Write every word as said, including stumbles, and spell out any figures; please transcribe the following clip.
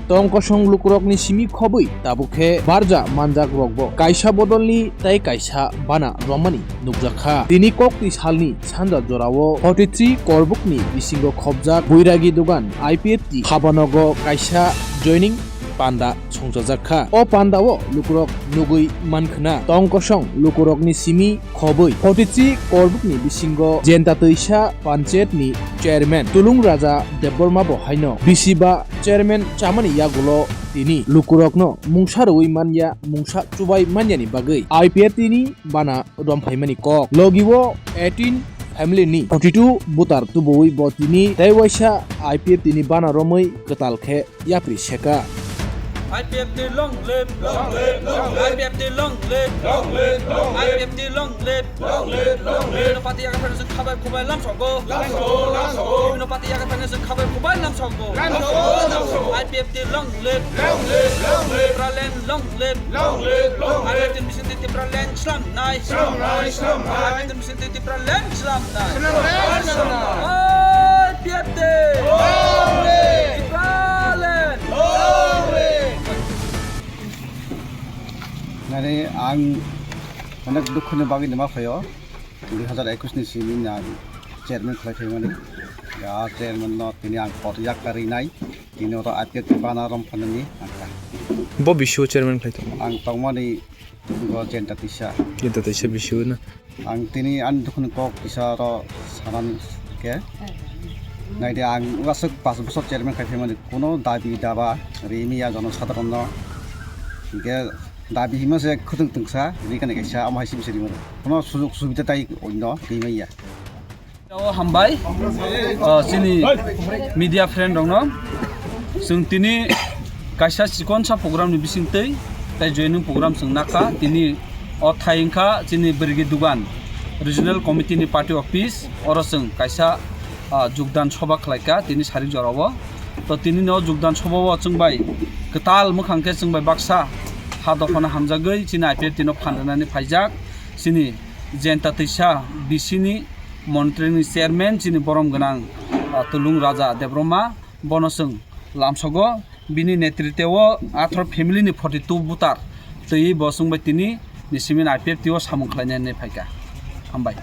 Tong kosong lukurokni simi khobwi tabuk khe barja manjak rokbo kaisa bodolni tei kaisa bana romani nukjakha. Tini kokti salni sanja jorao forty three korbukni bisingo khobjak Boiragi Dugan I P F T habanogo kaisa joining panda songchajakha. O pandao lukurok nugwi mankhwna tong kosong lukurokni simi khobwi forty three korbukni bisingo Jenta Twisa Panchayatni chairman Tulung Raja Debbarma bo haino bisi ba chairman chamani yagulo tini lukurokno mungsa rwui manya, mungsa chubai manyani bagwi I P F T ni bana romphaimani kok. Logi o eighteen family ni forty two butar tubuwi bo tini tei waisa I P F T ni bana romwi kwtal khe yapri seka. I P F T long live, long live, long live. I P F T long live, long live, long live. I P F T long live, long live, long live. Bibino party yakarphano chwng khabai khubai lamsogo. Lamsogo, lamsogo. Bibino party yakarphano chwng khabai khubai lamsogo. Lamsogo, lamsogo. I P F T long live, long live, long live. Tipraland long live, long live, long live. I P F T ni bisingtwi Tipraland slamnai. Slamnai, slamnai. I P F T ni bisingtwi Tipraland slamnai. Slamnai, slamnai. I P F T. Long live. Tipraland. Long live. Nani ang onek dukho ni bagwi nima phaio. Dui hazar ekus ni simi na chairman khlai phaimani. Ya chairman no tini ang pot yak karinai. Tini oro I P F T bana romphani ang kha. Bo bisio chairman khlai tongo. Ang tongmani bo Jenta Twisa. Jenta Twisa bisio na. Ang tini ani dukhani kok kisa oro sanani khe. Naidi ang aswk pas bosor chairman khai phaimani kuno dabi daba rimi ya jono sadharon no. Hingkhe dabi hima se khwtwng twngsa rikani kaisa amo hai simi sirimo. Kuno sujok subida tai onno twi manya. O hambai, o, chini media friend rokno. Chwng tini kaisa chikonsa program ni bisingtwi tei joining program chwng nakha. Tini o thai wngkha chini Birgi Dugan Regional Committee ni party office, oro chwng kaisa, o, jogdan soba khlaikha tini sarik jorao. To tini no jogdan soba o chwng bai kwtal mwkhang khe chwng bai baksa ha dophano hamjagwi chini I P F T no phan rwnani phaijak chini Jenta Twisa B C ni Montri ni chairman chini borom gwnang, ah, Tulung Raja Debbarma, bono chwng lamsogo, bini netritwo atharo family ni forty two voter twiwi bo chwng bai tini ni simi I P F T o samung khlainani phaikha. Hambai.